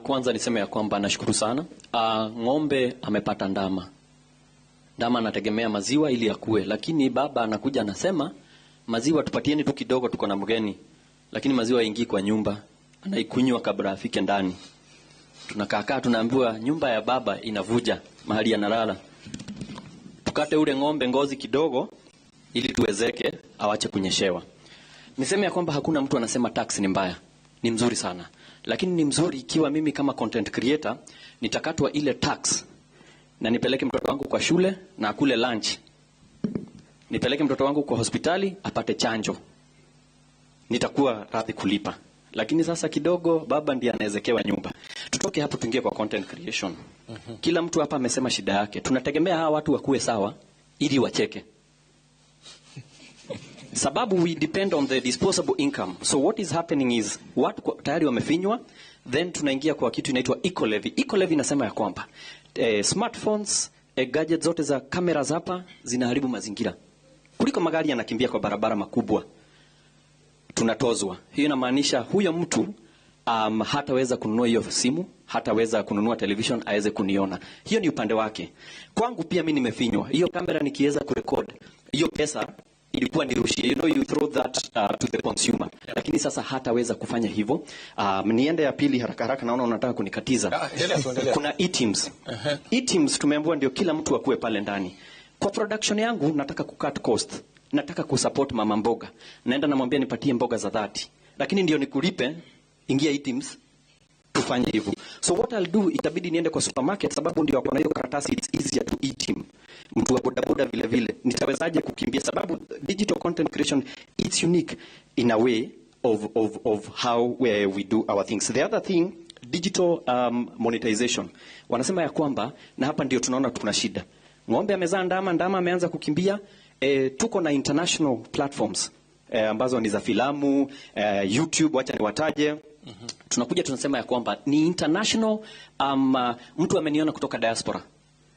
Kwanza niseme ya kwamba nashukuru sana. Ng'ombe amepata ndama. Ndama anategemea maziwa ili akue, lakini baba anakuja anasema maziwa tupatieni tu kidogo, tuko na mgeni. Lakini maziwa haingii kwa nyumba, anaikunywa kabla afike ndani. Tunakaa tunaambiwa nyumba ya baba inavuja mahali analala. Tukate ule ng'ombe ngozi kidogo ili tuwezeke awache kunyeshewa. Niseme ya kwamba hakuna mtu anasema tax ni mbaya. Ni mzuri sana. Lakini ni mzuri ikiwa mimi kama content creator nitakatwa ile tax na nipeleke mtoto wangu kwa shule na akule lunch. Nipeleke mtoto wangu kwa hospitali apate chanjo. Nitakuwa radhi kulipa. Lakini sasa kidogo baba ndiye anaezekewa nyumba. Tutoke hapo tuingie kwa content creation. Kila mtu hapa amesema shida yake. Tunategemea hawa watu wakuwe sawa ili wacheke. Sababu we depend on the disposable income. So what is happening is watu tayari wamefinywa, then tunaingia kwa kitu inaitwa eco levy. Eco levy inasema ya kwamba smartphones, gadgets zote za cameras hapa zinaharibu mazingira. Kuliko magari yanakimbia kwa barabara makubwa. Tunatozwa. Hiyo inamaanisha huyo mtu hataweza kununua hiyo simu, hataweza kununua television aweze kuniona. Hiyo ni upande wake. Kwangu pia mimi nimefinywa. Hiyo kamera nikiweza kurecord, hiyo pesa ilikuwa nirushie. You know, you throw that to the consumer. Lakini sasa hataweza kufanya hivyo. Niende ya pili haraka haraka, naona unataka kunikatiza. Ah, endelea tu, endelea. Kuna eTIMS. eTIMS tumeambiwa ndio kila mtu akuwe pale ndani. Kwa production yangu nataka kucut cost. Nataka kusupport mama mboga. Naenda namwambia nipatie mboga za 30. Lakini ndio nikulipe, ingia eTIMS tufanye hivyo. So what I'll do, itabidi niende kwa supermarket sababu ndio wako na hiyo karatasi, it's easier to eTIM. Mtu wa bodaboda vile vile. Nitawezaje kukimbia sababu digital content creation, it's unique in a way of how we do our things. The other thing, digital monetization. Wanasema ya kwamba, na hapa ndio tunaona tuna shida. Ng'ombe amezaa ndama, ndama ameanza kukimbia. Tuko na international platforms ambazo ni za filamu, YouTube, wacha niwataje. Tunakuja tunasema ya kwamba ni international. Mtu ameniona kutoka diaspora.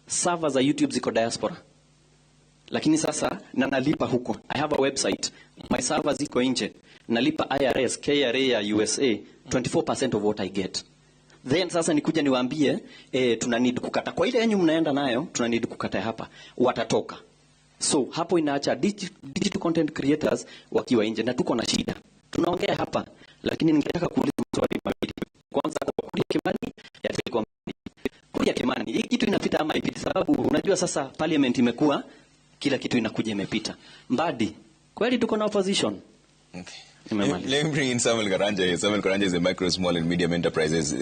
Server za YouTube ziko diaspora. Lakini sasa na nalipa huko. I have a website. My server ziko nje. Nalipa IRS, KRA ya USA 24% of what I get. Then sasa nikuja niwaambie tuna need kukata. Kwa ile yenyu mnaenda nayo, tuna need kukata hapa. Watatoka. So hapo inaacha digital content creators wakiwa nje na tuko na shida. Tunaongea hapa lakini ningetaka kuuliza maswali mawili. Kwanza kwa Kuria Kimani, ya pili kwa Kuria Kimani. Hii kitu inapita ama haipiti? Sababu unajua sasa parliament imekuwa kila kitu inakuja imepita. Mbadi, kweli tuko na opposition? Okay. Nimemaliza. Let me bring in Samuel Karanja here. Samuel Karanja is a micro, small and medium enterprises.